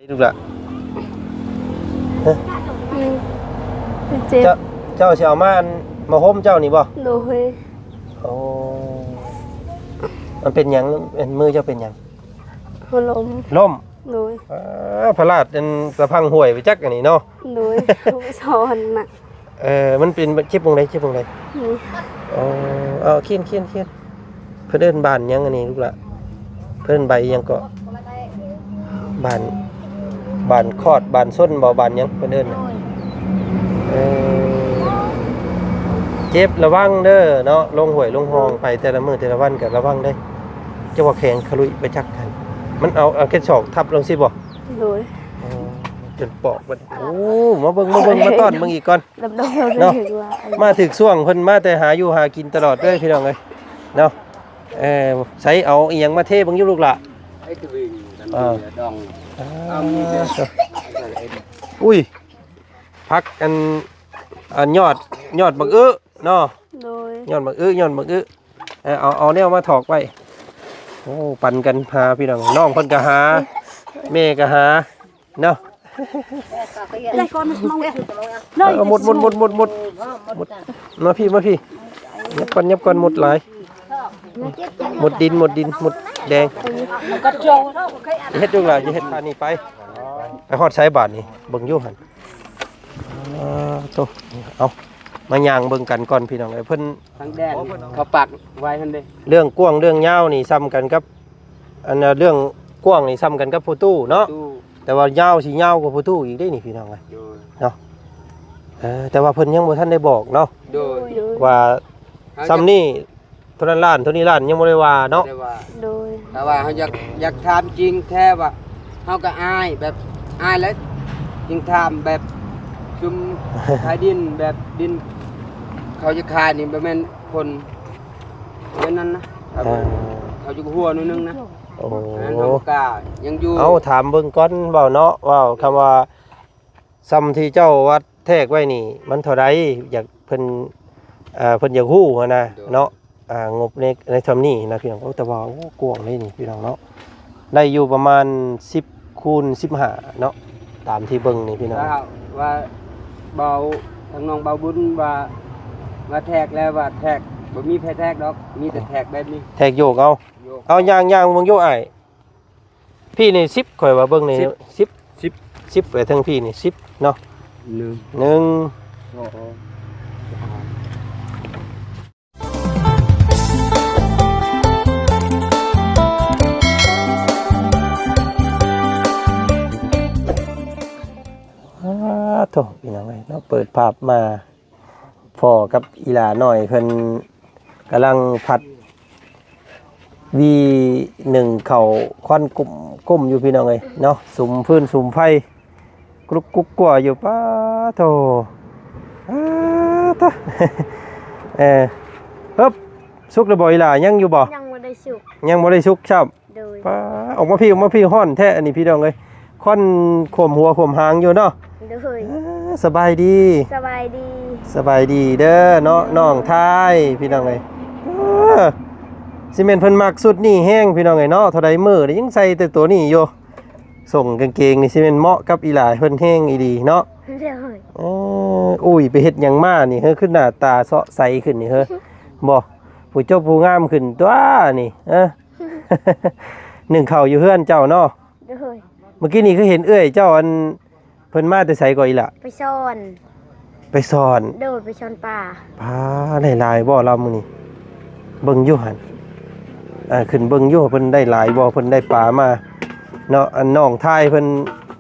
ລູກຫຼ້າ ຮະ? ອືມ ເຈັບ ເຈົ້າ ເຈົ້າຊິເອົາມາ ອັນ ມາຫົ່ມເຈົ້ານີ້ບໍ່? ໂດຍ. ໂອ້ ມັນເປັນຫຍັງ? ອັນ ມືເຈົ້າເປັນຫຍັງ? ຫົວລົ້ມ. ລົ້ມ? ໂດຍ. ເອີ ພະລາດອັນຕະພັງຫ້ວຍໄປຈັກອັນນີ້ເນາະ. ໂດຍ. ສອນນະ. ເອີ ມັນເປັນ ເຈັບໝ່ອງໃດ? ເຈັບໝ່ອງໃດ? ນີ້. ອໍ ເອົາ ຂຽນ ຂຽນ ຂຽນ. ເພິ່ນເອີ້ນບ້ານຫຍັງອັນນີ້ລູກຫຼ້າ? ເພິ່ນໃບຫຍັງເກາະ? ບ້ານ ບ້ານຄອດ ບ້ານຊົນບໍ່? ບ້ານຫຍັງເພິ່ນເອີ້ນນະ? ໂດຍ. ເອີ ເຈັບລະວັງເດີເນາະ, ລົງຫ້ວຍລົງຮ່ອງໄປແຕ່ລະມື້ແຕ່ລະວັນກໍລະວັງເດີ. ເຈົ້າວ່າແຂງຂະລຸຍໄປຈັກຫັ້ນ? ມັນເອົາ ເອົາແຂນສອງທັບລົງຊີ້ບໍ່? ໂດຍ. ອໍ ຈົນປອກເບິດ. ໂອ້ ມາເບິ່ງ ມາເບິ່ງ ມາຕ້ອນເບິ່ງອີກກ່ອນ. ເນາະ ມາຖືກຊ່ວງ ເພິ່ນມາແຕ່ຫາຢູ່ຫາກິນຕະຫຼອດເດີພີ່ນ້ອງເອີຍເນາະ. ເອີ ໃສເອົາອີ່ຫຍັງມາເທເບິ່ງຢູ່ລູກຫຼ້າ? ໄອ້ທະວິງກັນ ເອີ ດອງ ອ່າ ເອົາມີເດີ. ອຸ້ຍ ຜັກອັນ ອັນຍອດ ຍອດບັກອຶເນາະ. ໂດຍ. ຍອດບັກອຶ ຍອດບັກອຶ. ເອີ ເອົາ ເອົາແນວມາຖອກໄວ້. ໂອ້ ປັນກັນຫາພີ່ນ້ອງ. ນ້ອງເພິ່ນກໍຫາ ແມ່ກໍຫາ ເນາະ. ເອົາ ໝົດ ໝົດ ໝົດ ໝົດ ໝົດ. ມາພີ່ ມາພີ່. ຫຍັບກ່ອນ ຫຍັບກ່ອນ ໝົດຫຼາຍ. ໝົດດິນ ໝົດດິນ ໝົດແດງ. ເຮັດຢູ່ຫຼາຍ ຊິເຮັດພານີ້ໄປ ໄປຮອດໃສບາດນີ້? ເບິ່ງຢູ່ຫັ້ນ. ເອີ ໂຕ ເອົາ ມາຍ່າງເບິ່ງກັນກ່ອນພີ່ນ້ອງເອີຍ. ເພິ່ນ ທາງແດນເຂົາປັກໄວ້ຫັ້ນເດ້. ເລື່ອງກວ້າງເລື່ອງຍາວນີ້ສ່ຳກັນກັບ ອັນ ເລື່ອງກວ້າງນີ້ສ່ຳກັນກັບພໍ່ຕູ້ເນາະ. ຕູ້ ແຕ່ວ່າຍາວຊິຍາວກວ່າພໍ່ຕູ້ອີກເດ້ນີ້ພີ່ນ້ອງເອີຍ. ໂດຍ. ເນາະ ເອີ ແຕ່ວ່າເພິ່ນຍັງບໍ່ທັນໄດ້ບອກເນາະ. ໂດຍ. ວ່າ ເຮົາ ສ່ຳນີ້ ເທົ່ານັ້ນລ້ານ ເທົ່ານີ້ລ້ານ ຍັງບໍ່ໄດ້ວ່າເນາະ. ບໍ່ໄດ້ວ່າ. ໂດຍ. ແຕ່ວ່າເຮົາຢາກ ຢາກຖາມຈິງແທ້ວ່າ ເຮົາກໍອາຍ ແບບອາຍແຫຼະ ຈຶ່ງຖາມ ແບບຊຸມຂາຍດິນ ແບບດິນເຂົາຈະຂາຍນີ້ ບໍ່ແມ່ນຄົນ ເປັນນັ້ນນະ. ເອີ ເຂົາຢູ່ຫົວໜ້ອຍໜຶ່ງນະ. ໂອ້ ອັນນັ້ນເຮົາກໍຍັງຢູ່. ເອົາ ຖາມເບິ່ງກ່ອນ ເວົ້າເນາະ ເວົ້າຄຳວ່າ ສ່ຳທີ່ເຈົ້າວັດແທກໄວ້ນີ້ ມັນເທົ່າໃດ? ຢາກ ເພິ່ນ ເອີ ເພິ່ນຢາກຮູ້ຫັ້ນນະ. ໂດຍ. ເນາະ ອ່າ ງົບໃນ ໃນຊ່ຳນີ້ນະພີ່ນ້ອງ. ໂອ້ ແຕ່ວ່າ ໂອ້ ກວ້າງເດ້ນີ້ພີ່ນ້ອງເນາະ. ໄດ້ຢູ່ປະມານສິບຄູນສິບຫ້າເນາະ ຕາມທີ່ເບິ່ງນີ້ພີ່ນ້ອງ. ວ່າ ວ່າເບົາ ທາງນ້ອງເບົາບຸນວ່າ ວ່າແທກແລ້ວ ວ່າແທກ ບໍ່ມີໃຜແທກດອກ ມີແຕ່ແທກແບບນີ້ ແທກໂຍກເອົາ. ໂຍກ. ເອົາ ຍ່າງ ຍ່າງເບິ່ງຢູ່ອ້າຍ. ພີ່ນີ້ສິບ ຂ້ອຍວ່າເບິ່ງນີ້ ສິບ ສິບ ສິບ ໄປເທິງພີ່ນີ້ສິບເນາະ. ໜຶ່ງ ໜຶ່ງ ສອງ ສາມ. ອ້າ ໂທ້ ພີ່ນ້ອງເອີຍເນາະ ເປີດພາບມາ ພໍ່ກັບອີຫຼ້ານ້ອຍເພິ່ນກຳລັງຜັດຫວີໜຶ້ງເຂົ້າ ຄວັນກຸ້ມໆຢູ່ພີ່ນ້ອງເອີຍເນາະ. ສຸມຟືນສຸມໄຟ ກຸກກຸກກົວຢູ່. ປາໂທ ປາໂທ ເອີ ເຮີບ ສຸກແລ້ວບໍ່ອີຫຼ້າ? ຍັງຢູ່ບໍ່? ຍັງບໍ່ໄດ້ສຸກ ຍັງບໍ່ໄດ້ສຸກຊ້ຳ. ໂດຍ. ປາ ອອກມາພີ້ ອອກມາພີ້ ຮ້ອນແທ້ອັນນີ້ພີ່ນ້ອງເອີຍ. ຄວັນຖ້ວມຫົວຖ້ວມຫາງຢູ່ເນາະ. ໂດຍ. ເອີ ສະບາຍດີ ສະບາຍດີ ສະບາຍດີເດີເນາະ ນ້ອງທາຍ ພີ່ນ້ອງເອີຍ. ເອີ ຊິແມ່ນເພິ່ນມັກຊຸດນີ້ແຮງ ພີ່ນ້ອງເອີຍເນາະ. ເທົ່າໃດມື້ນີ້ຍັງໃສ່ແຕ່ໂຕນີ້ຢູ່. ສົ້ງກາງເກງນີ້ຊິແມ່ນເໝາະກັບອີຫຼ້າເພິ່ນແຮງອີ່ຫຼີເນາະ. ໂດຍ. ເອີ ອຸ້ຍ ໄປເຮັດຫຍັງມານີ້ເຮີ ຄືໜ້າຕາເຊາະໃສຂຶ້ນນີ້ເຮີ? ບໍ່ ຜູ້ຈົບຜູ້ງາມຂຶ້ນຕົວະນີ້. ເອີ ໜຶ້ງເຂົ້າຢູ່ເຮືອນເຈົ້າເນາະ. ໂດຍ. ມື້ກີ້ນີ້ຄືເຫັນເອື້ອຍເຈົ້າ ອັນ ເພິ່ນມາແຕ່ໃສກໍອີຫຼ້າ? ໄປຊ່ອນ ໄປຊ່ອນ. ໂດຍ. ໄປຊ່ອນປາ. ປາໄດ້ຫຼາຍບໍ່ລາວມື້ນີ້? ເບິ່ງຢູ່ຫັ້ນ ເອີ ຂຶ້ນເບິ່ງຢູ່ ເພິ່ນໄດ້ຫຼາຍບໍ່ ເພິ່ນໄດ້ປາມາເນາະ. ອັນນ້ອງທາຍເພິ່ນ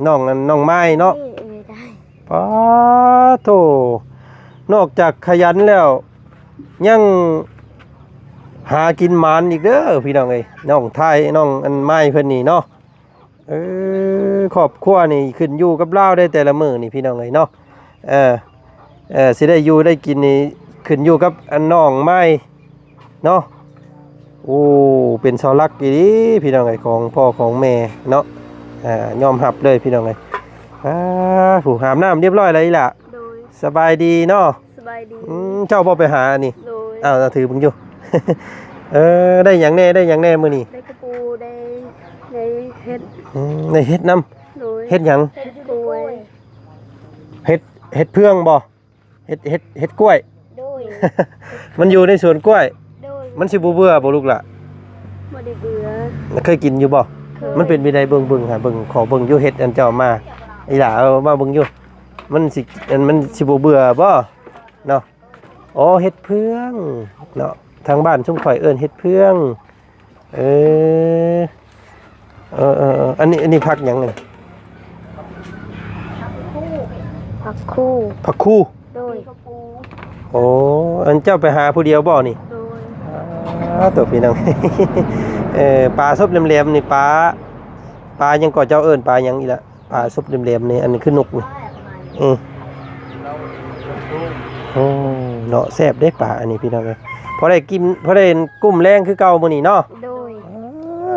ນ້ອງ ອັນນ້ອງມາຍເນາະ. ເອີ ເອີ ໄດ້. ປາໂທ ນອກຈາກຂະຫຍັນແລ້ວ ຍັງຫາກິນໝານອີກເດີພີ່ນ້ອງເອີຍ ນ້ອງທາຍ ນ້ອງອັນມາຍເພິ່ນນີ້ເນາະ. ເອີ ຄອບຄົວນີ້ຂຶ້ນຢູ່ກັບລາວໄດ້ແຕ່ລະມື້ນີ້ພີ່ນ້ອງເອີຍເນາະ. ເອີ ເອີ ຊິໄດ້ຢູ່ໄດ້ກິນນີ້ຂຶ້ນຢູ່ກັບອັນນ້ອງມາຍເນາະ. ໂອ້ ເປັນເສົາຫຼັກອີ່ຫຼີພີ່ນ້ອງເອີຍ ຂອງພໍ່ຂອງແມ່ເນາະ. ອ່າ ຍອມຮັບເລີຍພີ່ນ້ອງເອີຍ. ອ່າ ຜູ້ອາບນ້ຳຮຽບຮ້ອຍແລ້ວອີ່ຫຼ້າ? ໂດຍ. ສະບາຍດີເນາະ. ສະບາຍດີ. ອືມ ເຈົ້າບໍ່ໄປຫາອັນນີ້? ໂດຍ. ອ້າວ ຖືເບິ່ງຢູ່. ເອີ ໄດ້ຫຍັງແດ່ ໄດ້ຫຍັງແດ່ມື້ນີ້? ໄດ້ກະປູ ໄດ້ ໄດ້ເຫັດ. ອືມ ໄດ້ເຫັດນຳ. ໂດຍ. ເຮັດຫຍັງ? ເຮັດກ້ວຍ. ເຮັດ ເຮັດເຟືອງບໍ່? ເຮັດ ເຮັດ ເຮັດກ້ວຍ. ໂດຍ. ມັນຢູ່ໃນສວນກ້ວຍ. ໂດຍ. ມັນຊິບໍ່ເບື່ອບໍ່ລູກຫຼະ? ບໍ່ໄດ້ເບື່ອ. ເຄີຍກິນຢູ່ບໍ່? ເຄີຍ. ມັນເປັນແນວໃດ? ເບິ່ງ ເບິ່ງຫາເບິ່ງ ຂໍເບິ່ງຢູ່ ເຮັດອັນເຈົ້າມາ ອີຫຼ້າເອົາມາເບິ່ງຢູ່ ມັນຊິ ອັນ ມັນຊິບໍ່ເບື່ອບໍ່ເນາະ? ອໍ ເຫັດເຟືອງເນາະ ທາງບ້ານຊຸມຂ້ອຍເອີ້ນເຫັດເຟືອງ. ເອີ ເອີໆໆ ອັນນີ້ ອັນນີ້ຜັກຫຍັງນີ້? ຜັກຄູ່. ຜັກຄູ່. ໂດຍ. ໂອ້ ອັນເຈົ້າໄປຫາຜູ້ດຽວບໍ່ນີ້? ໂດຍ. ອ້າ ໂຕ ພີ່ນ້ອງ ເອີ ປາສົບແຫຼມໆ ນີ້ ປາ ປາຫຍັງກໍ ເຈົ້າເອີ້ນປາຫຍັງອີກລະ? ປາສົບແຫຼມໆ ນີ້ ອັນນີ້ຄືນົກນີ້. ອື ໂອ້ ເນາະ ແຊບເດ້ປາອັນນີ້ພີ່ນ້ອງເອີຍ ພໍໄດ້ກິນ ພໍໄດ້ກຸ້ມແລງຄືເກົ່າມື້ນີ້ເນາະ. ໂດຍ.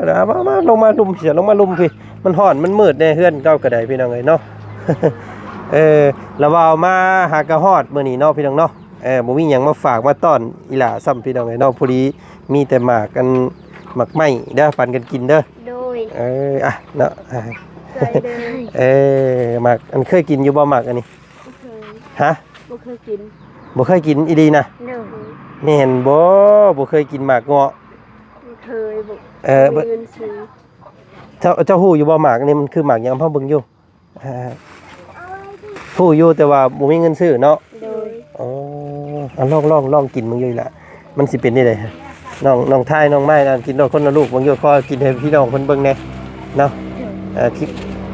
ເອົາ ມາ ມາ ລົງມາລຸ່ມພີ້ ລົງມາລຸ່ມພີ້ ມັນຮ້ອນ ມັນມືດແດ່ ເຮືອນເຮົາກໍໄດ້ພີ່ນ້ອງເອີຍເນາະ. ເອີ ລະວ່າມາຫາກະຮອດມື້ນີ້ເນາະ ພີ່ນ້ອງເນາະ. ເອີ ບໍ່ມີຫຍັງມາຝາກມາຕ້ອນອີຫຼ້າຊ້ຳ ພີ່ນ້ອງເອີຍເນາະ ພໍດີ ມີແຕ່ໝາກອັນ ໝາກໄມ້ເດີ ປັນກັນກິນເດີ. ໂດຍ. ເອີ ອ່ະ ເນາະ ເອີ ໝາກອັນ ເຄີຍກິນຢູ່ບໍ່ໝາກອັນນີ້? ບໍ່ເຄີຍ. ຮະ? ບໍ່ເຄີຍກິນ. ບໍ່ເຄີຍກິນອີ່ຫຼີນະ? ໂດຍ. ແມ່ນບໍ່? ບໍ່ເຄີຍກິນໝາກເງາະ? ບໍ່ເຄີຍ. ເອີ ບໍ່ມີເງິນຊື້. ເຈົ້າ ເຈົ້າຮູ້ຢູ່ບໍ່ໝາກອັນນີ້ມັນຄືໝາກຫຍັງ? ເອົາມາເບິ່ງຢູ່. ອ່າ ຮູ້ຢູ່ ແຕ່ວ່າບໍ່ມີເງິນຊື້ເນາະ. ໂດຍ. ອໍ ເອົາ ລອງ ລອງ ລອງກິນເບິ່ງຢູ່ນີ້ລະ ມັນຊິເປັນແນວໃດ? ນ້ອງ ນ້ອງທາຍ ນ້ອງໄມ້ ລອງກິນໂລດ ຄົນລະລູກເບິ່ງຢູ່ ຂໍກິນໃຫ້ພີ່ນ້ອງເພິ່ນເບິ່ງແດ່ເນາະ. ໂດຍ. ເອີ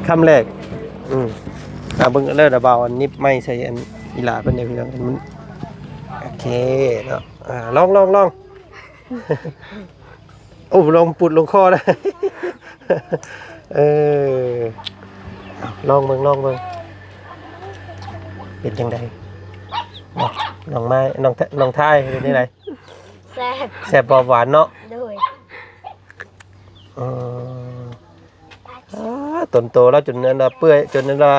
ຄຳແລກ. ອືມ ອ່າ ເບິ່ງເດີ ລະບ່າວອັນໜິບໄມ້ໃສ່ອັນອີຫຼ້າເພິ່ນເດ້ ພີ່ນ້ອງ ມັນ ໂອເຄເນາະ. ອ່າ ລອງ ລອງ ລອງ. ໂອ້ ລອງປຸດລົງຄໍໄດ້. ເອີ ລອງເບິ່ງ ລອງເບິ່ງ ເປັນຈັ່ງໃດ? ນ້ອງໄມ້ ນ້ອງ ນ້ອງທາຍ ເປັນຈັ່ງໃດ? ແຊບ. ແຊບບໍ່? ຫວານເນາະ? ໂດຍ. ອືມ ອ່າ ຕົນໂຕລາວຈົນອັນວ່າເປື່ອຍ ຈົນອັນວ່າ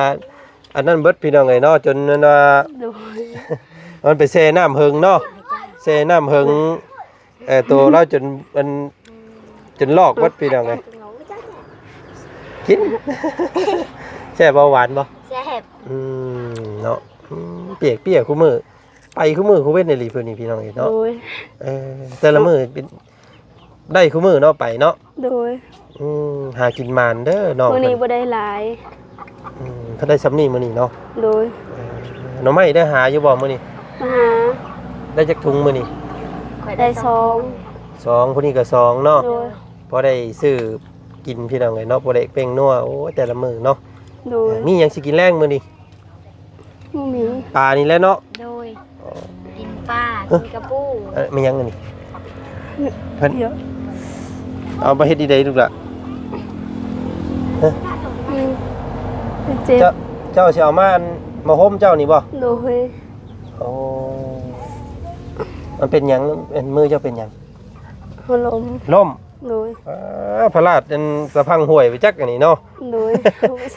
ອັນນັ້ນເບິດ ພີ່ນ້ອງເອີຍເນາະ ຈົນອັນວ່າ ໂດຍ ມັນໄປແຊ່ນ້ຳເຫິງເນາະ ແຊ່ນ້ຳເຫິງ. ເອີ ໂຕລາວຈົນ ອັນ ຈົນລອກເບິດ ພີ່ນ້ອງເອີຍ. ກິນ ແຊບບໍ່? ຫວານບໍ່? ແຊບ. ອືມ ເນາະ ອືມ ປຽກໆ ຄູ່ມື້ ໄປຄູ່ມື້ຄູ່ເວັນອີ່ຫຼີ ເພິ່ນນີ້ ພີ່ນ້ອງເອີຍເນາະ. ໂດຍ. ເອີ ແຕ່ລະມື້ເປັນ ໄດ້ຄູ່ມື້ເນາະ ໄປເນາະ. ໂດຍ. ອືມ ຫາກິນໝານເດີນ້ອງ ມື້ນີ້ເພິ່ນ ບໍ່ໄດ້ຫຼາຍ. ອືມ ເພິ່ນໄດ້ຊ່ຳນີ້ມື້ນີ້ເນາະ. ໂດຍ. ເອີ ໜໍ່ໄມ້ໄດ້ຫາຢູ່ບໍ່ມື້ນີ້? ມາຫາ. ໄດ້ຈັກຖົງມື້ນີ້? ໄດ້ສອງ. ສອງ ຜູ້ນີ້ກໍສອງເນາະ. ໂດຍ. ພໍໄດ້ຊື້ກິນ ພີ່ນ້ອງເອີຍເນາະ ບໍ່ໄດ້ແປ້ງນົວ. ໂອ້ຍ ແຕ່ລະມື້ເນາະ. ໂດຍ. ເອີ ມີຫຍັງຊິກິນແລງມື້ນີ້? ບໍ່ມີ. ປານີ້ແຫຼະເນາະ. ໂດຍ. ອໍ ກິນປາ ກິນກະປູ. ເອີ ແມ່ນຫຍັງອັນນີ້? ເພິ່ນ ເອົາມາເຮັດອີ່ໃດລູກຫຼ້າ? ຮະ? ອືມ ເຈັບ. ເຈົ້າ ເຈົ້າຊິເອົາມາ ອັນ ມາຫົ່ມເຈົ້ານີ້ບໍ່? ໂດຍ. ໂອ້ ມັນເປັນຫຍັງ? ອັນ ມືເຈົ້າເປັນຫຍັງ? ຫົວລົ້ມ. ລົ້ມ. ໂດຍ. ອ່າ ພະລາດອັນຕາພັງຫ້ວຍໄປຈັກອັນນີ້ເນາະ. ໂດຍ.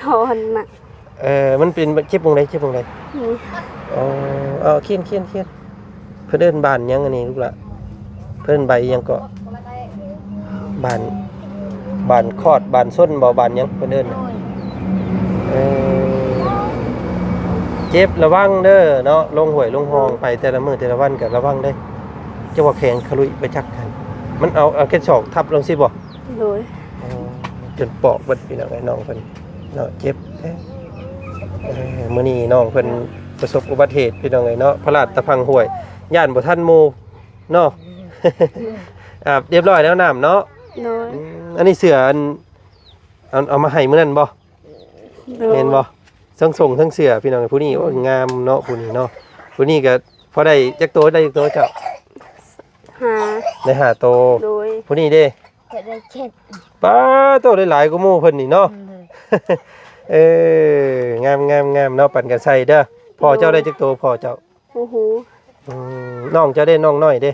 ສອນນະ. ເອີ ມັນເປັນ ເຈັບໝ່ອງໃດ? ເຈັບໝ່ອງໃດ? ນີ້. ອໍ ເອົາ ຂຽນ ຂຽນ ຂຽນ. ເພິ່ນເອີ້ນບ້ານຫຍັງອັນນີ້ລູກຫຼ້າ? ເພິ່ນໃບຫຍັງເກາະ? ບ້ານ ບ້ານຄອດ ບ້ານຊົນບໍ່? ບ້ານຫຍັງເພິ່ນເອີ້ນ? ໂດຍ. ເອີ ເຈັບລະວັງເດີເນາະ ລົງຫ້ວຍລົງຮ່ອງ ໂດຍ ໄປແຕ່ລະມື້ແຕ່ລະວັນກໍລະວັງເດີ. ເຈົ້າວ່າແຂນຂະລຸຍໄປຈັກຫັ້ນ ມັນເອົາ ເອົາແຂນສອກທັບລົງຊີ້ບໍ່? ໂດຍ. ອໍ ຈົນປອກເບິດ ພີ່ນ້ອງເອີຍ ນ້ອງເພິ່ນເນາະ ເຈັບແທ້. ເອີ ມື້ນີ້ນ້ອງເພິ່ນປະສົບອຸບັດເຫດ ພີ່ນ້ອງເອີຍເນາະ ພະລາດຕາພັງຫ້ວຍ ຢ້ານບໍ່ທັນໝູ່ເນາະ. ອາບຮຽບຮ້ອຍແລ້ວນ້ຳເນາະ. ໂດຍ. ອືມ ອັນນີ້ເສື້ອ ອັນ ເອົາ ເອົາມາໃຫ້ມື້ນັ້ນບໍ່? ໂດຍ. ແມ່ນບໍ່? ທັງສົ້ງທັງເສື້ອ ພີ່ນ້ອງເອີຍ ຜູ້ນີ້ ໂອ້ຍ ງາມເນາະ ຜູ້ນີ້ເນາະ. ຜູ້ນີ້ກໍພໍໄດ້ຈັກໂຕ? ໄດ້ຈັກໂຕເຈົ້າ? ຫ້າ. ໄດ້ຫ້າໂຕ. ໂດຍ. ຜູ້ນີ້ເດ້? ກໍໄດ້ເຈັດ. ປາໂຕ ໄດ້ຫຼາຍກວ່າໝູ່ເພິ່ນນີ້ເນາະ. ໂດຍ. ເອີ ງາມໆໆເນາະ ປັນກັນໃສ່ເດີ. ພໍ່ເຈົ້າໄດ້ຈັກໂຕ? ພໍ່ເຈົ້າ ບໍ່ຮູ້. ອືມ ນ້ອງເຈົ້າເດ້? ນ້ອງນ້ອຍເດ້?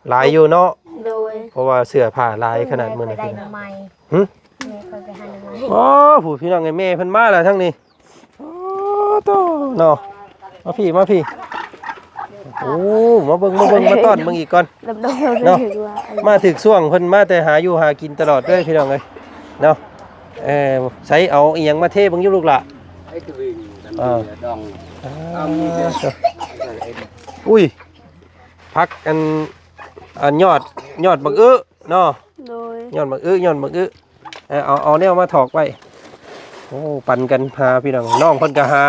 ຫຼາຍຢູ່ເນາະ. ໂດຍ. ເພາະວ່າເສື້ອຜ້າຫຼາຍຂະໜາດມື້ນັ້ນ. ຫຶ? ແມ່ຂ້ອຍໄປຫາໜໍ່ໄມ້. ໂອ້ ຜູ້ ພີ່ນ້ອງເອີຍ ແມ່ເພິ່ນມາແລ້ວທາງນີ້. ໂອ້ ໂຕເນາະ ມາພີ້ ມາພີ້. ໂອ້ ມາເບິ່ງ ມາເບິ່ງ ມາຕ້ອນເບິ່ງອີກກ່ອນເນາະ. ມາຖືກຊ່ວງ ເພິ່ນມາແຕ່ຫາຢູ່ຫາກິນຕະຫຼອດເລີຍ ພີ່ນ້ອງເອີຍເນາະ. ເອີ ໃສ ເອົາອີ່ຫຍັງມາເທເບິ່ງຢູ່ລູກຫຼ້າ? ໄອ້ຕະວິງກັນ ເອີ ດອງ ອ່າ ເອົາມີເດີ ເອົາມີເດີ ອຸ້ຍ ຜັກອັນ ອັນຍອດ ຍອດບັກອຶເນາະ. ໂດຍ ຍອດບັກອຶ ຍອດບັກອຶ. ເອີ ເອົາ ເອົາແນວມາຖອກໄວ້. ໂອ້ ປັນກັນຫາພີ່ນ້ອງ ນ້ອງເພິ່ນກໍຫາ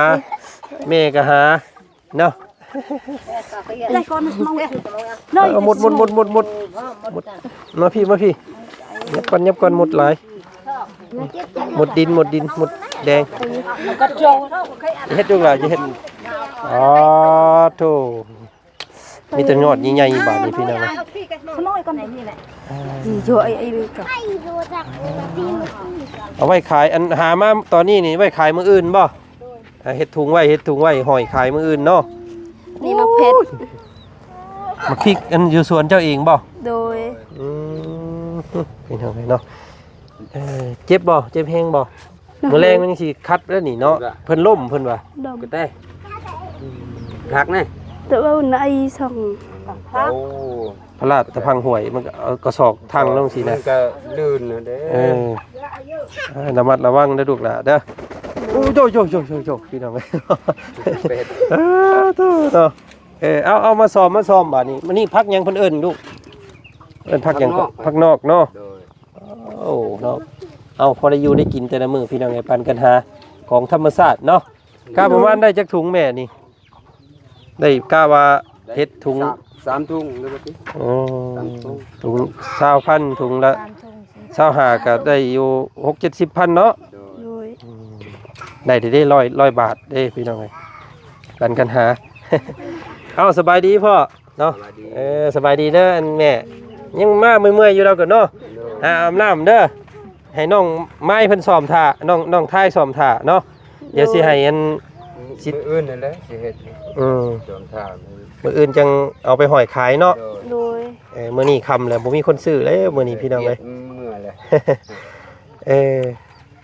ແມ່ກໍຫາເນາະ. ເອົາ ໝົດ ໝົດ ໝົດ ໝົດ ໝົດ ໝົດ. ມາພີ່ ມາພີ່ ຫຍັບກ່ອນ ຫຍັບກ່ອນ ໝົດຫຼາຍ ໝົດດິນ ໝົດດິນ ໝົດແດງ. ເຮັດຢູ່ຫຼາຍ ຈະເຮັດ ອໍ ໂທ້. ມີແຕ່ຍອດໃຫຍ່ໆ ບາດນີ້ພີ່ນ້ອງເອີຍ. ເອົາໄວ້ຂາຍ ອັນຫາມາຕອນນີ້ນີ້ ໄວ້ຂາຍມື້ອື່ນບໍ່? ເຮັດຖົງໄວ້ ເຮັດຖົງໄວ້ ຫ້ອຍຂາຍມື້ອື່ນເນາະ. ນີ້ໝາກເຜັດ ໝາກພິກ ອັນຢູ່ສວນເຈົ້າເອງບໍ່? ໂດຍ ອືມ ພີ່ນ້ອງເອີຍເນາະ. ເອີ ເຈັບບໍ່? ເຈັບແຮງບໍ່? ໂດຍ ມື້ແລງມັນຊິຄັດແລ້ວນີ້ເນາະ. ໂດຍ ເພິ່ນລົ້ມເພິ່ນວ່າ ໂດຍ ກະແຕ ອືມ ຄັກແນ່ ແຕ່ວ່າໄອຊ່ອງ ໂອ້ ພະລາດຕະພັງຫ້ວຍ ມັນກໍເອົາກະສອອກທັງລົງຊີ້ນະ ມັນກໍລື່ນນະເດ້. ເອີ ເອີ ລະມັດລະວັງເດີລູກຫຼ້າເດີ. ໂອ້ ໂຢ ໂຢ ໂຢ ໂຢ ໂຢ ພີ່ນ້ອງເອີຍ ເອີ ໂທ້ເນາະ. ເອີ ເອົາ ເອົາມາຊ້ອມ ມາຊ້ອມບາດນີ້. ອັນນີ້ຜັກຫຍັງເພິ່ນເອີ້ນລູກ? ເອີ້ນຜັກຫຍັງ? ຜັກນອກ ຜັກນອກເນາະ. ໂດຍ ໂອ້ ເນາະ ເອົາ ພໍໄດ້ຢູ່ໄດ້ກິນແຕ່ລະມື້ພີ່ນ້ອງເອີຍ ປັນກັນຫາຂອງທຳມະຊາດເນາະ. ກະປະມານໄດ້ຈັກຖົງແມ່ນີ້? ໄດ້ກະວ່າເຮັດຖົງ ສາມ ສາມຖົງເລີຍວ່າຕິ. ອໍ ສາມຖົງ ຖົງຊາວພັນ ຖົງລະ ສາມຖົງ ຊາວຫ້າ ກໍໄດ້ຢູ່ຫົກເຈັດສິບພັນເນາະ. ໂດຍ ໂດຍ ອືມ ໄດ້ເດ້ ຮ້ອຍ ຮ້ອຍບາດເດ້ພີ່ນ້ອງເອີຍ ປັນກັນຫາ. ເອົາ ສະບາຍດີພໍ່ເນາະ. ສະບາຍດີ ເອີ ສະບາຍດີເດີ ອັນແມ່ ຍັງມາເມື່ອຍໆຢູ່ດອກກັນເນາະ. ໂດຍ ຫາອາບນ້ຳເດີ ໃຫ້ນ້ອງໄມ້ເພິ່ນຊ້ອມຖ້າ ນ້ອງ ນ້ອງທາຍຊ້ອມຖ້າເນາະ. ດຽວຊິໃຫ້ອັນ ຊິ ມື້ອື່ນນັ້ນແຫຼະຊິເຮັດ. ອືມ ຊ້ອມຖ້າ ມື້ອື່ນຈັ່ງເອົາໄປຫ້ອຍຂາຍເນາະ. ໂດຍ ໂດຍ ເອີ ມື້ນີ້ຄ່ຳແລ້ວ ບໍ່ມີຄົນຊື້ແລ້ວມື້ນີ້ພີ່ນ້ອງເອີຍ ເມື່ອຍແລ້ວ. ເອີ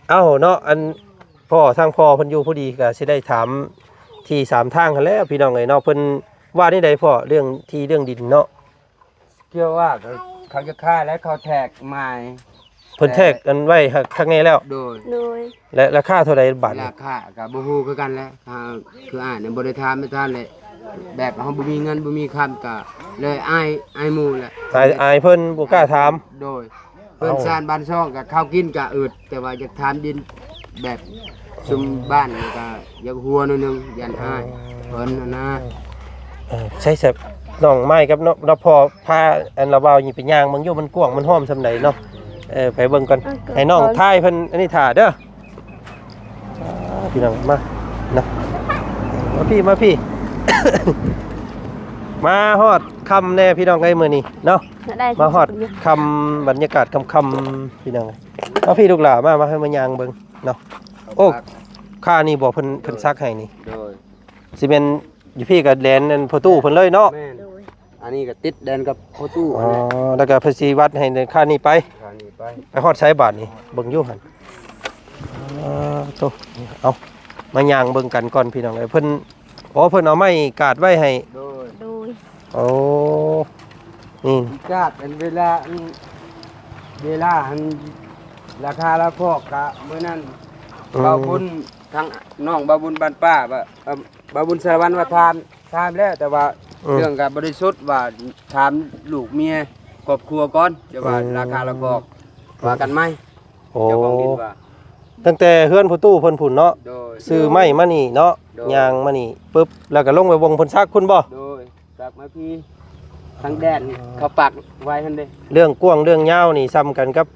ເອົ້າເນາະ ອັນພໍ່ ທາງພໍ່ເພິ່ນຢູ່ພໍດີ ກໍຊິໄດ້ຖາມທີ່ສາມທາງຫັ້ນແຫຼະພີ່ນ້ອງເອີຍເນາະ. ເພິ່ນວ່າແນວໃດພໍ່ ເລື່ອງທີ່ເລື່ອງດິນເນາະ? ເຈົ້າວ່າເຂົາ ເຂົາຈະຂາຍແລ້ວ ເຂົາແທກໝາຍ ເພິ່ນແທກອັນໄວ້ຄັກແນ່ແລ້ວ. ໂດຍ ໂດຍ ແລະ ລາຄາເທົ່າໃດບາດນີ້? ລາຄາກໍບໍ່ຮູ້ຄືກັນແຫຼະ ຄືອ້າຍນີ້ບໍ່ໄດ້ຖາມໄປທ່ານແຫຼະ ແບບເຮົາບໍ່ມີເງິນບໍ່ມີຄຳ ກໍເລີຍອາຍ ອາຍໝູ່ແຫຼະ ອາຍ ອາຍເພິ່ນບໍ່ກ້າຖາມ. ໂດຍ ເພື່ອນຊານບ້ານຊ່ອງກໍເຂົ້າກິນກໍອຶດ ແຕ່ວ່າຢາກຖາມດິນແບບຊຸມບ້ານນີ້ກໍຢາກຫົວໜ້ອຍໜຶ່ງ ຢ້ານອ້າຍເພິ່ນຫັ້ນນະ. ເອີ ໃສ່ແຊບ ນ້ອງໄມ້ກັບນ້ອງ ນ້ອງພໍ່ພາອັນລະເວົ້ານີ້ໄປຍ່າງເບິ່ງຢູ່ ມັນກວ້າງມັນຫ້ອມສ່ຳໃດເນາະ. ເອີ ໄປເບິ່ງກ່ອນ ເອີ ໃຫ້ນ້ອງທາຍເພິ່ນອັນນີ້ຖ້າເດີ. ອ່າ ພີ່ນ້ອງມານະ ມາພີ່ ມາພີ່ ມາຮອດຄ່ຳແນ່ພີ່ນ້ອງເອີຍ ມື້ນີ້ເນາະ. ມາຮອດຄ່ຳ ບັນຍາກາດຄ່ຳໆ ພີ່ນ້ອງເອີຍ. ມາພີ່ລູກຫຼ້າ ມາ ມາ ໃຫ້ມາຍ່າງເບິ່ງເນາະ. ໂອ້ ຄ່ານີ້ບໍ່ ເພິ່ນ ເພິ່ນສັກໃຫ້ນີ້? ໂດຍ ຊິແມ່ນຢູ່ພີ້ກໍແດນອັນພໍ່ຕູ້ເພິ່ນເລີຍເນາະ. ແມ່ນ ອັນນີ້ກໍຕິດແດນກັບພໍ່ຕູ້. ອໍ ແລ້ວກໍເພິ່ນຊິວັດໃຫ້ຄ່ານີ້ໄປ ຄ່ານີ້ໄປ ໄປຮອດໃສບາດນີ້ ເບິ່ງຢູ່ຫັ້ນ. ອໍ ໂຕ ເອົາ ມາຍ່າງເບິ່ງກັນກ່ອນພີ່ນ້ອງເອີຍ. ເພິ່ນ ອໍ ເພິ່ນເອົາໄມ້ກາດໄວ້ໃຫ້. ໂດຍ ໂດຍ ໂອ້ ນີ້ກາດອັນເວລາ ອັນເວລາຫັ້ນ ລາຄາລາວພອກກະມື້ນັ້ນ ອືມ ບ່າວບຸນ ທາງນ້ອງບ່າວບຸນບ້ານປ່າ ບ່າ ເອີ ບ່າວບຸນສາລະວັນວ່າຖາມ ຖາມແລ້ວ ແຕ່ວ່າ ອືມ ເລື່ອງກະບໍ່ໄດ້ສົດ ວ່າຖາມລູກເມຍຄອບຄົວກ່ອນ ຈະວ່າ ອືມ ລາຄາລາວພອກ ວ່າກັນໃໝ່. ໂອ້ ເຈົ້າຂອງດິນວ່າ ຕັ້ງແຕ່ເຮືອນພໍ່ຕູ້ເພິ່ນພຸ້ນເນາະ. ໂດຍ ຊື້ໄມ້ມານີ້ເນາະ. ໂດຍ ຍ່າງມານີ້ປຶບ ແລ້ວກໍລົງໄປວົງເພິ່ນສັກພຸ້ນບໍ່? ໂດຍ ສັກມາພີ້ ທາງແດນເຂົາປັກໄວ້ຫັ້ນເດ້. ເລື່ອງກວ້າງເລື່ອງຍາວນີ້ສ່ຳກັນກັບ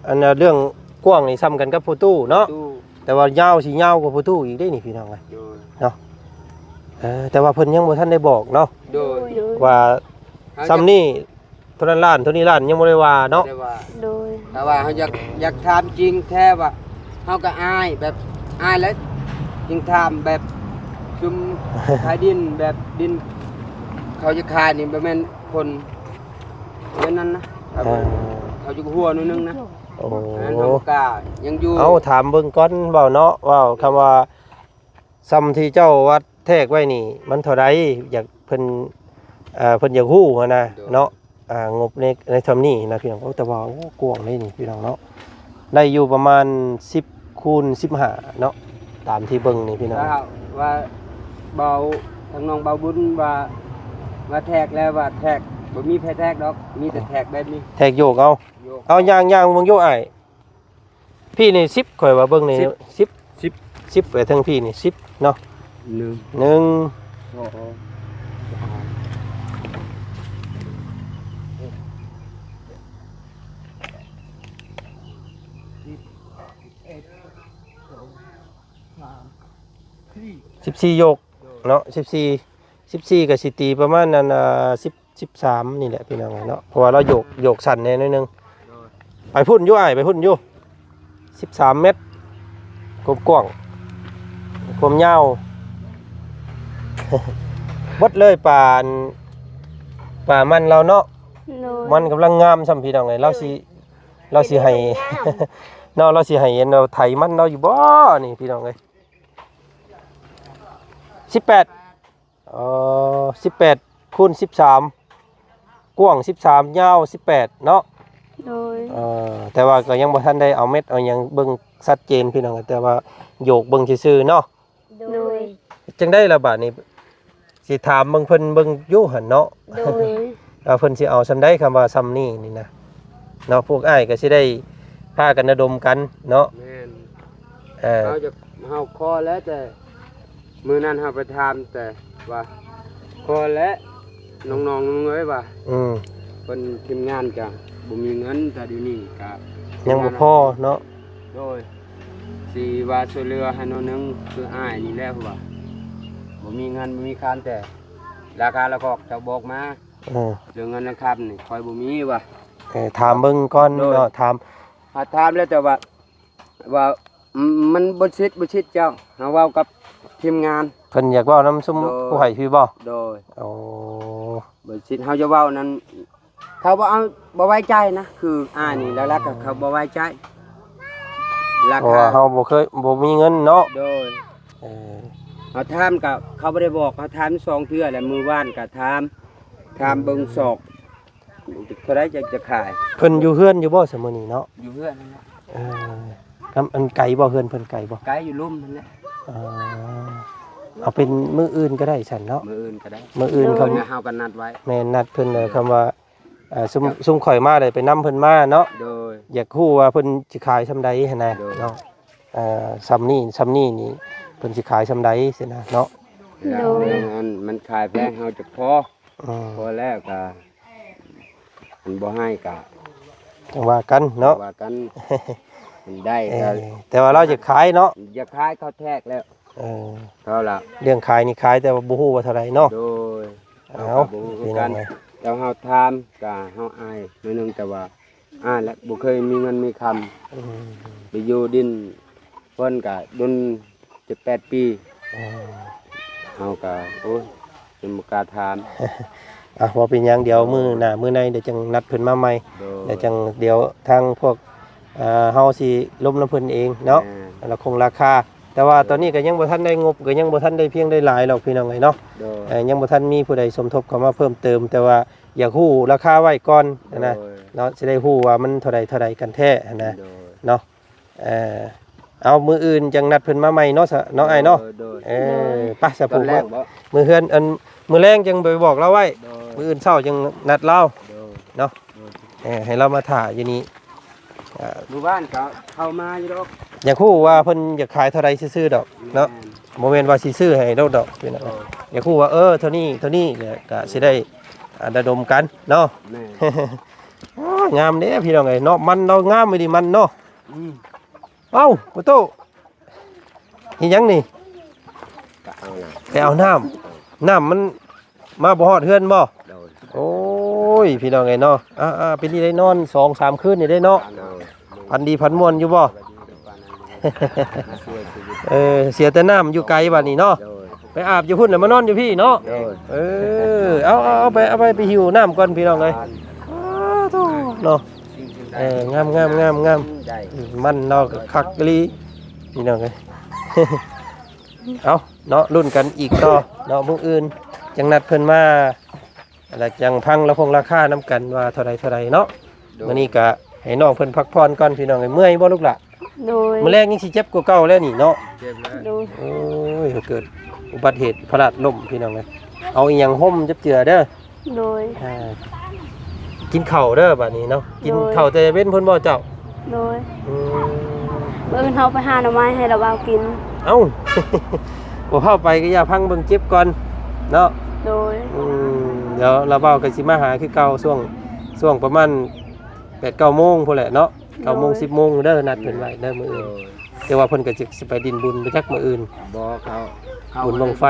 ອັນ ເລື່ອງກວ້າງນີ້ສ່ຳກັນກັບພໍ່ຕູ້ເນາະ. ຕູ້ ແຕ່ວ່າຍາວຊິຍາວກວ່າພໍ່ຕູ້ອີກເດ້ນີ້ພີ່ນ້ອງເອີຍ. ໂດຍ ເນາະ ເອີ ແຕ່ວ່າເພິ່ນຍັງບໍ່ທັນໄດ້ບອກເນາະ. ໂດຍ ໂດຍ ວ່າ ເຮົາຈະ ສ່ຳນີ້ ເທົ່ານັ້ນລ້ານ ເທົ່ານີ້ລ້ານ ຍັງບໍ່ໄດ້ວ່າເນາະ. ບໍ່ໄດ້ວ່າ ໂດຍ ແຕ່ວ່າເຮົາຢາກ ຢາກຖາມຈິງແທ້ວ່າ ເຮົາກໍອາຍ ແບບອາຍແຫຼະ ຈຶ່ງຖາມແບບຊຸມຂາຍດິນ ແບບດິນເຂົາຈະຂາຍນີ້ ບໍ່ແມ່ນຄົນແບບນັ້ນນະ. ເອີ ເຂົາຈະຫົວໜ້ອຍໜຶ່ງນະ. ໂອ້ ອັນນັ້ນເຮົາກໍຍັງຢູ່. ເອົາ ຖາມເບິ່ງກ່ອນ ເວົ້າເນາະ ເວົ້າຄຳວ່າ ສ່ຳທີ່ເຈົ້າວັດແທກໄວ້ນີ້ ມັນເທົ່າໃດ? ຢາກ ເພິ່ນ ເອີ ເພິ່ນຢາກຮູ້ຫັ້ນນະ. ໂດຍ ເນາະ ອ່າ ງົບໃນ ໃນຊ່ຳນີ້ນະພີ່ນ້ອງ. ໂອ້ ແຕ່ວ່າ ໂອ້ ກວ້າງເດ້ນີ້ພີ່ນ້ອງເນາະ. ໄດ້ຢູ່ປະມານສິບຄູນສິບຫ້າເນາະ ຕາມທີ່ເບິ່ງນີ້ພີ່ນ້ອງ. ວ່າ ວ່າເບົາ ທາງນ້ອງເບົາບຸນວ່າ ວ່າແທກແລ້ວ ວ່າແທກ ບໍ່ມີໃຜແທກດອກ ມີແຕ່ແທກແບບນີ້ ແທກໂຍກເອົາ. ໂຍກ ເອົາ ຍ່າງ ຍ່າງເບິ່ງຢູ່ອ້າຍ. ພີ່ນີ້ສິບ ຂ້ອຍວ່າເບິ່ງນີ້ ສິບ ສິບ ສິບ ສິບ ໄປເທິງພີ່ນີ້ສິບເນາະ. ໜຶ່ງ ໜຶ່ງ ສອງ ສາມ ສິບ ສິບເອັດ ສອງ ສາມ ສີ່ ສິບສີ່ໂຍກເນາະ. ສິບສີ່ ສິບສີ່ກໍຊິຕີປະມານນັ້ນ ອ່າ ສິບ ສິບສາມນີ້ແຫຼະພີ່ນ້ອງເນາະ ເພາະວ່າລາວໂຍກ ໂຍກສັ້ນແດ່ໜ້ອຍໜຶ່ງ. ໂດຍ ໄປພຸ້ນຢູ່ອ້າຍ ໄປພຸ້ນຢູ່ ສິບສາມແມັດ ຄວາມກວ້າງ ຄວາມຍາວ ເບິດເລີຍປາ ປາມັນລາວເນາະ. ໂດຍ ມັນກຳລັງງາມຊ້ຳພີ່ນ້ອງເອີຍ ລາວຊິ ລາວຊິໃຫ້ ເນາະ ລາວຊິໃຫ້ອັນ ເອົາໄຖມັນລາວຢູ່ບໍ່ນີ້ພີ່ນ້ອງເອີຍ. ສິບແປດ ເອີ ສິບແປດ ຄູນ ສິບສາມ ກວ້າງ ສິບສາມ ຍາວ ສິບແປດ ເນາະ. ໂດຍ ເອີ ແຕ່ວ່າກໍຍັງບໍ່ທັນໄດ້ເອົາແມັດເອົາຫຍັງເບິ່ງຊັດເຈນພີ່ນ້ອງ ແຕ່ວ່າໂຍກເບິ່ງຊື່ໆເນາະ. ໂດຍ ຈັ່ງໃດລະບາດນີ້ ຊິຖາມເບິ່ງເພິ່ນເບິ່ງຢູ່ຫັ້ນເນາະ. ໂດຍ ວ່າເພິ່ນຊິເອົາສ່ຳໃດ ຄຳວ່າສ່ຳນີ້ນີ້ນະເນາະ ພວກອ້າຍກໍຊິໄດ້ພາກັນລະດົມກັນເນາະ. ແມ່ນ ເອີ ເຮົາຈະ ເຮົາຂໍແລ້ວ ແຕ່ມື້ນັ້ນເຮົາໄປຖາມແຕ່ວ່າຂໍແລ້ວ ນ້ອງໆເອີຍວ່າ ອືມ ເພິ່ນທີມງານກະບໍ່ມີເງິນ ແຕ່ດຽວນີ້ກະຍັງບໍ່ພໍເນາະ. ໂດຍ ຊິວ່າຊ່ວຍເຫຼືອໃຫ້ໜ້ອຍໜຶ່ງ ຄືອ້າຍນີ້ແຫຼະວ່າ ບໍ່ມີເງິນບໍ່ມີຄຳ ແຕ່ລາຄາລະຄອກເຈົ້າບອກມາ. ເອີ ເລື່ອງເງິນເລື່ອງຄຳນີ້ຂ້ອຍບໍ່ມີວ່າ. ເອີ ຖາມເບິ່ງກ່ອນເນາະ. ໂດຍ ຖາມ ຫາຖາມແລ້ວ ແຕ່ວ່າ ວ່າ ອືມ ມັນບໍ່ສິດ ບໍ່ສິດເຈົ້າ ເຮົາເວົ້າກັບທີມງານ ເພິ່ນຢາກເວົ້ານຳຊຸມ ໂດຍ ຜູ້ໃຫ້ພີ້ບໍ່? ໂດຍ ໂອ້ ບໍ່ສິດ ເຮົາຈະເວົ້ານັ້ນ ເຂົາບໍ່ເອົາ ບໍ່ໄວ້ໃຈນະ ຄືອ້າຍນີ້ ຫຼັກໆ ເຂົາບໍ່ໄວ້ໃຈ ເພາະວ່າເຮົາບໍ່ເຄີຍ ບໍ່ມີເງິນເນາະ. ໂດຍ ເອີ ເຮົາຖາມກໍເຂົາບໍ່ໄດ້ບອກ ເຮົາຖາມສອງເທື່ອແລ້ວ ມື້ວານກໍຖາມ ຖາມເບິ່ງຊອກ ເທົ່າໃດຈະ ຈະຂາຍ. ເພິ່ນຢູ່ເຮືອນຢູ່ບໍ່ຊະມື້ນີ້ເນາະ? ຢູ່ເຮືອນນັ້ນແຫຼະ. ເອີ ອັນ ອັນໄກບໍ່ ເຮືອນເພິ່ນໄກບໍ່? ໄກ ຢູ່ລຸ່ມຫັ້ນແຫຼະ. ເອີ ເອົາເປັນມື້ອື່ນກໍໄດ້ຊັ້ນເນາະ ມື້ອື່ນກໍໄດ້ ມື້ອື່ນ. ໂດຍ ເຮົາກໍນັດໄວ້. ແມ່ນ ນັດເພິ່ນເລີຍ ຄຳວ່າ ອ່າ ຊຸມ ຊຸມຂ້ອຍມາໄດ້ໄປນຳເພິ່ນມາເນາະ. ໂດຍ ຢາກຮູ້ວ່າເພິ່ນຊິຂາຍສ່ຳໃດຫັ້ນນະ. ໂດຍ ເນາະ ເອີ ສ່ຳນີ້ ສ່ຳນີ້ນີ້ເພິ່ນຊິຂາຍສ່ຳໃດຊີ້ນະເນາະ. ໂດຍ ອັນມັນຂາຍແພງເຮົາຈະພໍ ອືມ ພໍແລ້ວກໍ ມັນບໍ່ໃຫ້ກໍຈັ່ງວ່າກັນເນາະ ວ່າກັນ ມັນໄດ້. ເອີ ກໍ ແຕ່ວ່າລາວຢາກຂາຍເນາະ ຢາກຂາຍ ເຂົາແທກແລ້ວ. ເອີ ເທົ່າລະ ເລື່ອງຂາຍນີ້ຂາຍ ແຕ່ວ່າບໍ່ຮູ້ວ່າເທົ່າໃດເນາະ. ໂດຍ ເອົາ ເຮົາກໍບໍ່ຮູ້ຄືກັນ ແຕ່ເຮົາຖາມກໍເຮົາອາຍໜ້ອຍໜຶ່ງ ແຕ່ວ່າ ອ່າ ແລະ ບໍ່ເຄີຍມີເງິນມີຄຳ ອືມ ໄປຢູ່ດິນເພິ່ນກະດົນເຈັດແປດປີ. ອືມ ເຮົາກະ ໂອ້ຍ ຍັງບໍ່ກ້າຖາມ. ອ່ະ ບໍ່ເປັນຫຍັງ ດຽວ ໂດຍ ມື້ໜ້າມື້ໃນ ດຽວຈັ່ງນັດເພິ່ນມາໃໝ່. ໂດຍ ແລ້ວຈັ່ງ ດຽວທາງພວກ ອ່າ ເຮົາຊິລົມນຳເພິ່ນເອງເນາະ. ແມ່ນ ລະຄົງລາຄາ ແຕ່ວ່າ ໂດຍ ຕອນນີ້ກໍຍັງບໍ່ທັນໄດ້ງົບ ກໍຍັງບໍ່ທັນໄດ້ພຽງໄດ້ຫຼາຍດອກ ພີ່ນ້ອງເອີຍເນາະ. ໂດຍ ເອີ ຍັງບໍ່ທັນມີຜູ້ໃດສົມທົບເຂົ້າມາເພີ່ມເຕີມ ແຕ່ວ່າ ຢາກຮູ້ລາຄາໄວ້ກ່ອນຫັ້ນນະ ໂດຍ ເນາະ ຊິໄດ້ຮູ້ວ່າມັນເທົ່າໃດ ເທົ່າໃດກັນແທ້ຫັ້ນນະ ໂດຍ ເນາະ. ເອີ ເອົາ ມື້ອື່ນຈັ່ງນັດເພິ່ນມາໃໝ່ເນາະ ເນາະອ້າຍເນາະ. ໂດຍ ເອີ ໂດຍ ໄປສະ ຕອນແລງບໍ? ມື້ເຮືອນ ອັນ ມື້ແລງຈັ່ງໄປບອກລາວໄວ້. ໂດຍ ມື້ອື່ນເຊົ້າຈັ່ງນັດລາວ ໂດຍ ເນາະ. ໂດຍ ເອີ ໃຫ້ລາວມາຖ້າຢູ່ນີ້. ອ່າ ມື້ວານກໍເຂົ້າມາຢູ່ດອກ ຢາກຮູ້ວ່າເພິ່ນຢາກຂາຍເທົ່າໃດຊື່ໆດອກເນາະ. ແມ່ນ ບໍ່ແມ່ນວ່າຊິຊື້ໃຫ້ໂລດດອກພີ່ນ້ອງ. ໂດຍ ຢາກຮູ້ວ່າ ເອີ ເທົ່ານີ້ ເທົ່ານີ້ ແລ້ວກໍຊິໄດ້ ອ່າ ລະດົມກັນເນາະ. ແມ່ນ ໂອ້ຍ ງາມເດ້ພີ່ນ້ອງເອີຍເນາະ ມັນລາວງາມອີ່ຫຼີ ມັນເນາະ. ອືມ ເອົ້າ ປະຕູ ເຮັດຫຍັງນີ້? ກະເອົານ້ຳ ໄປເອົານ້ຳ ນ້ຳມັນມາບໍ່ຮອດເຮືອນບໍ່? ໂດຍ ໂອ້ຍ ພີ່ນ້ອງເອີຍເນາະ ອ່າໆ ເປັນນີ້ໄດ້ນອນສອງສາມຄືນນີ້ໄດ້ເນາະ. ໂດຍ ຝັນດີຝັນມ່ວນຢູ່ບໍ່? ມາຊ່ວຍຊີວິດ ເອີ ເສຍແຕ່ນ້ຳຢູ່ໄກບາດນີ້ເນາະ. ໂດຍ ໄປອາບຢູ່ພຸ້ນແລ້ວມານອນຢູ່ພີ້ເນາະ. ໂດຍ ເອີ ເອົາ ເອົາ ເອົາໄປ ເອົາໄປ ໄປຫິ້ວນ້ຳກ່ອນພີ່ນ້ອງເອີຍ. ອ້າໂທ້ເນາະ ເອີ ງາມໆໆໆ ໄດ້ ມັນເນາະ ຄັກອີ່ຫຼີພີ່ນ້ອງເອີຍ. ເອົາເນາະ ລຸ້ນກັນອີກຕໍ່ເນາະ ມື້ອື່ນຈັ່ງນັດເພິ່ນມາ ແລ້ວຈັ່ງຟັງລາຄົງລາຄານຳກັນວ່າເທົ່າໃດ ເທົ່າໃດເນາະ. ໂດຍ ມື້ນີ້ກະ ໃຫ້ນ້ອງເພິ່ນພັກຜ່ອນກ່ອນພີ່ນ້ອງເອີຍ. ເມື່ອຍບໍ່ລູກຫຼ້າ? ໂດຍ. ມື້ແລງຍັງຊິເຈັບກວ່າເກົ່າແລ້ວນີ້ເນາະ? ເຈັບແລ້ວ. ໂດຍ. ໂອ້ຍ ເກີດອຸບັດເຫດພະລາດລົ້ມພີ່ນ້ອງເອີຍ. ເອົາອີ່ຫຍັງຫົ່ມຈັກເທື່ອເດີ. ໂດຍ. ອ່າ ກິນເຂົ້າເດີບາດນີ້ເນາະ. ກິນ ໂດຍ ເຂົ້າແຕ່ເວັນພຸ້ນບໍ່ເຈົ້າ? ໂດຍ. ອືມ ມື້ອື່ນເຮົາໄປຫາໜໍ່ໄມ້ໃຫ້ລາວເອົາກິນ. ເອົ້າ ບໍ່ພາໄປກໍຢ່າພັງເບິ່ງເຈັບກ່ອນເນາະ. ໂດຍ. ອືມ ດຽວລາວເວົ້າກໍຊິມາຫາຄືເກົ່າ ຊ່ວງ ຊ່ວງປະມານແປດເກົ້າໂມງພຸ້ນແຫຼະເນາະ. ເກົ້າໂມງ ໂດຍ ສິບໂມງເດີ ນັດເພິ່ນໄວ້ເດີມື້ອື່ນ. ໂດຍ. ແຕ່ວ່າເພິ່ນກໍຈະ ຊິໄປດິນບຸນໄປຈັກມື້ອື່ນ. ບໍ່ ເຂົາ ເຂົາ ບຸນບັ້ງໄຟ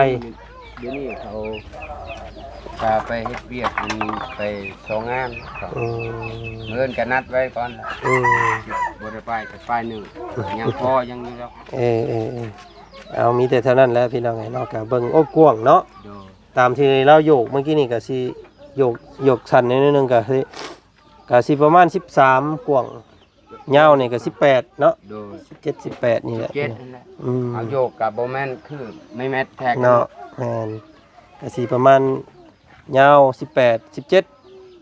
ດຽວນີ້ເຂົາພາໄປເຮັດວຽກ ອັນໄປສອງງານເຂົາ. ອືມ ມື້ອື່ນກໍນັດໄວ້ກ່ອນ. ອືມ ບໍ່ໄດ້ໄປກໍໄປໜຶ່ງ ຍັງພໍຍັງຢູ່ດອກ. ເອີໆໆ ເອົາ ມີແຕ່ເທົ່ານັ້ນແຫຼະພີ່ນ້ອງເອີຍເນາະ. ກໍເບິ່ງ ໂອ້ ກວ້າງເນາະ. ໂດຍ. ຕາມທີ່ລາວໂຍກເມື່ອກີ້ນີ້ກໍຊິໂຍກ ໂຍກສັ້ນໜ້ອຍໜຶ່ງ ກໍຊິ ກໍຊິປະມານສິບສາມ ກວ້າງ ຍາວນີ້ກໍສິບແປດເນາະ. ໂດຍ. ສິບເຈັດ ສິບແປດນີ້ແຫຼະ. ສິບເຈັດນັ້ນແຫຼະ. ອືມ ເອົາໂຍກກໍບໍ່ແມ່ນຄືໄມ້ແມັດແທ້ເນາະ. ແມ່ນ. ກໍຊິປະມານຍາວສິບແປດ ສິບເຈັດ.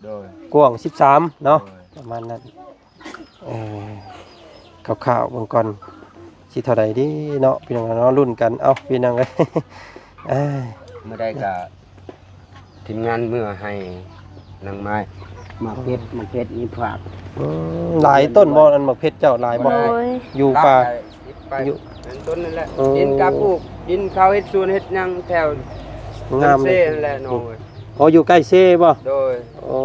ໂດຍ. ກວ້າງສິບສາມເນາະ. ໂດຍ. ປະມານນັ້ນ. ເອີ ຄ່າວໆເບິ່ງກ່ອນ ຊິເທົ່າໃດເດເນາະ ພີ່ນ້ອງເນາະ. ລຸ້ນກັນ ເອົ້າ ພີ່ນ້ອງເອີຍ. ເອີ ມື້ໃດກໍທີມງານເມືອໃຫ້ນາງໄມ້ ໝາກເຜັດ ໝາກເຜັດນີ້ຝາກ. ອືມ ຫຼາຍຕົ້ນບໍ່ ອັນໝາກເຜັດເຈົ້າຫຼາຍບໍ່? ໂດຍ. ຢູ່ປ່າ ຢູ່ຕົ້ນນັ້ນແຫຼະ. ອືມ ດິນກະປູກ ດິນເຂົາເຮັດສວນເຮັດຫຍັງແຖວງາມເຊນັ້ນແຫຼະນ້ອງເອີຍ. ອໍ ຢູ່ໃກ້ເຊບໍ່? ໂດຍ. ໂອ້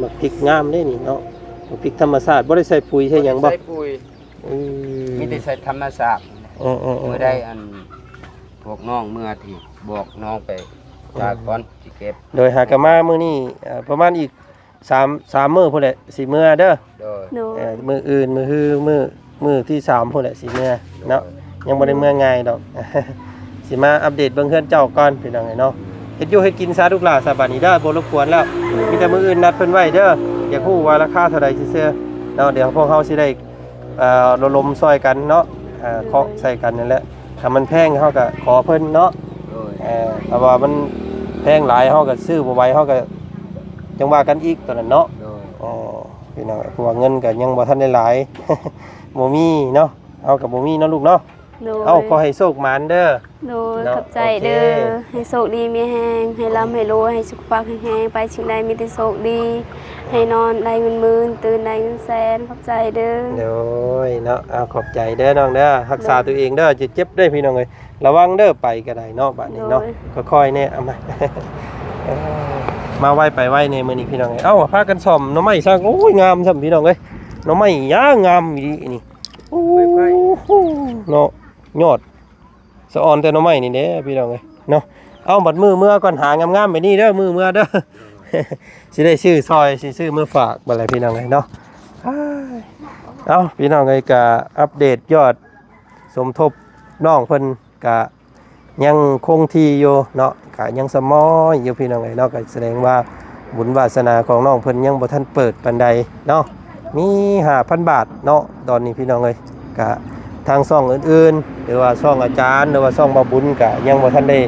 ໝາກພິກງາມເດ້ນີ້ເນາະ ໝາກພິກທຳມະຊາດ ບໍ່ໄດ້ໃສ່ປຸຍໃສ່ຫຍັງບໍ່? ບໍ່ໄດ້ໃສ່ປຸຍ. ອືມ ມີແຕ່ໃສ່ທຳມະຊາດ. ເອີໆໆ ເມື່ອໃດອັນພວກນ້ອງເມືອທີ່ບອກນ້ອງໄປ ອືມ ຈາກກ່ອນຊິເກັບ. ໂດຍ. ຫາກະມາມື້ນີ້ ເອີ ປະມານອີກສາມ ສາມມື້ພຸ້ນແຫຼະ ຊິເມືອເດີ. ໂດຍ. ໂດຍ. ເອີ ມື້ອື່ນ ມື້ຮື ມື້ ມື້ທີສາມພຸ້ນແຫຼະຊິເມືອເນາະ. ໂດຍ. ຍັງບໍ່ໄດ້ເມືອງ່າຍດອກ. ຊິມາອັບເດດເບິ່ງເຮືອນເຈົ້າກ່ອນ ພີ່ນ້ອງເອີຍເນາະ. ເຮັດຢູ່ເຮັດກິນຊະລູກຫຼ້າຊະ ບາດນີ້ເດີ ບໍ່ລົບກວນແລ້ວ. ໂດຍ. ມີແຕ່ມື້ອື່ນນັດເພິ່ນໄວ້ເດີ ຢາກຮູ້ວ່າລາຄາເທົ່າໃດຊື່ໆເນາະ. ດຽວພວກເຮົາຊິໄດ້ ເອີ ລະດົມຊ່ອຍກັນເນາະ. ເອີ ໂດຍ. ເຄາະໃສ່ກັນນັ້ນແຫຼະ. ຖ້າມັນແພງເຮົາກໍຂໍເພິ່ນເນາະ. ໂດຍ. ເອີ ຖ້າວ່າມັນແພງຫຼາຍເຮົາກໍຊື້ບໍ່ໄຫວ ເຮົາກໍຈັ່ງວ່າກັນອີກຕອນນັ້ນເນາະ. ໂດຍ. ເອີ ພີ່ນ້ອງ ເພາະວ່າເງິນກໍຍັງບໍ່ທັນໄດ້ຫຼາຍ ບໍ່ມີເນາະ ເຮົາກໍບໍ່ມີເນາະລູກເນາະ. ໂດຍ. ເອົ້າ ຂໍໃຫ້ໂຊກໝານເດີ. ໂດຍ. ເນາະ ຂອບໃຈເດີ. ໂອເຄ ໃຫ້ໂຊກດີມີແຮງ ໃຫ້ລ່ຳໃຫ້ລວຍ ໃຫ້ສຸຂະພາບແຂງແຮງ ໄປສິ່ງໃດມີແຕ່ໂຊກດີ ໃຫ້ນອນໄດ້ເງິນໝື່ນ ຕື່ນໄດ້ເງິນແສນ. ຂອບໃຈເດີ. ໂດຍເນາະ. ເອົາ ຂອບໃຈເດີນ້ອງເດີ ຮັກສາ ໂດຍ ຕົວເອງເດີ ຈະເຈັບເດີພີ່ນ້ອງເອີຍ. ລະວັງເດີ ໄປກໍໄດ້ເນາະ ບາດນີ້ເນາະ. ໂດຍ. ຄ່ອຍໆແດ່ ເອົາມາ ເອີ ມາໄວໄປໄວແດ່ມື້ນີ້ພີ່ນ້ອງເອີຍ. ເອົ້າ ພາກັນສ້ອມໜໍ່ໄມ້ຊະ ໂອ້ຍ ງາມຊ້ຳພີ່ນ້ອງເອີຍ ໜໍ່ໄມ້ຢ່າງງາມອີ່ຫຼີນີ້. ໂອ້ໂຫ ເນາະ ຍອດສະອອນແຕ່ໜໍ່ໄມ້ນີ້ແຫຼະພີ່ນ້ອງເອີຍເນາະ. ເອົາ ບັດມື້ເມືອກ່ອນ ຫາງາມໆແບບນີ້ເດີ ມື້ເມືອເດີ ຊິໄດ້ຊື້ຊ່ອຍ ຊິຊື້ມາຝາກບັດແຫຼະພີ່ນ້ອງເອີຍເນາະ. ເອົາ ພີ່ນ້ອງເອີຍ ກະອັບເດດຍອດສົມທົບນ້ອງເພິ່ນ ກະຍັງຄົງທີ່ຢູ່ເນາະ ກະຍັງສະໝອຍຢູ່ພີ່ນ້ອງເອີຍເນາະ. ກະສະແດງວ່າບຸນວາສະໜາຂອງນ້ອງເພິ່ນຍັງບໍ່ທັນເປີດປານໃດເນາະ ມີຫ້າພັນບາດເນາະ. ຕອນນີ້ພີ່ນ້ອງເອີຍ ກະທາງຊ່ອງອື່ນໆ ຫຼືວ່າຊ່ອງອາຈານ ຫຼືວ່າຊ່ອງບ່າວບຸນ ກະຍັງບໍ່ທັນໄດ້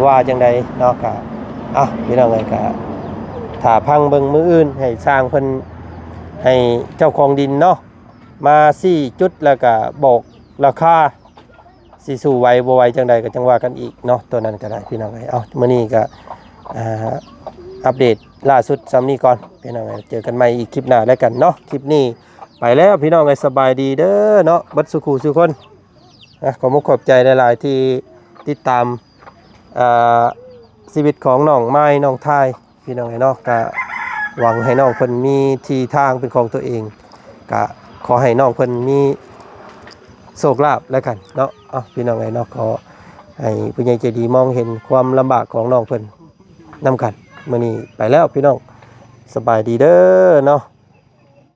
ວ່າຈັ່ງໃດເນາະ. ກະ ເອົ້າ ພີ່ນ້ອງເອີຍ ກະຖ້າຟັງເບິ່ງມື້ອື່ນ ໃຫ້ຊ່າງເພິ່ນ ໃຫ້ເຈົ້າຂອງດິນເນາະ ມາຊີ້ຈຸດ ແລ້ວກະບອກລາຄາ ຊິສູ້ໄຫວບໍ່ໄຫວຈັ່ງໃດກໍຈັ່ງວ່າກັນອີກເນາະ ຕົວນັ້ນກໍໄດ້ພີ່ນ້ອງເອີຍ. ເອົ້າ ມື້ນີ້ກໍ ອ່າ ອັບເດດລ່າສຸດສ່ຳນີ້ກ່ອນພີ່ນ້ອງເອີຍ ເຈີກັນໃໝ່ອີກຄລິບໜ້າແລ້ວກັນເນາະ. ຄລິບນີ້ໄປແລ້ວພີ່ນ້ອງເອີຍ ສະບາຍດີເດີເນາະ ເບິດສູ່ຄູ່ສູ່ຄົນ. ອ່າ ຂໍມຸກຂອບໃຈຫຼາຍໆທີ່ຕິດຕາມ ອ່າ ຊີວິດຂອງນ້ອງມາຍ ນ້ອງທາຍ ພີ່ນ້ອງເອີຍເນາະ. ກະຫວັງໃຫ້ນ້ອງເພິ່ນມີທີ່ທາງເປັນຂອງຕົວເອງ ກະຂໍໃຫ້ນ້ອງເພິ່ນມີໂຊກລາບແລ້ວກັນເນາະ. ເອົ້າ ພີ່ນ້ອງເອີຍເນາະ ຂໍໃຫ້ຜູ້ໃຫຍ່ໃຈດີມອງເຫັນຄວາມລຳບາກຂອງນ້ອງເພິ່ນນຳກັນ. ມື້ນີ້ໄປແລ້ວພີ່ນ້ອງ ສະບາຍດີເດີເນາະ.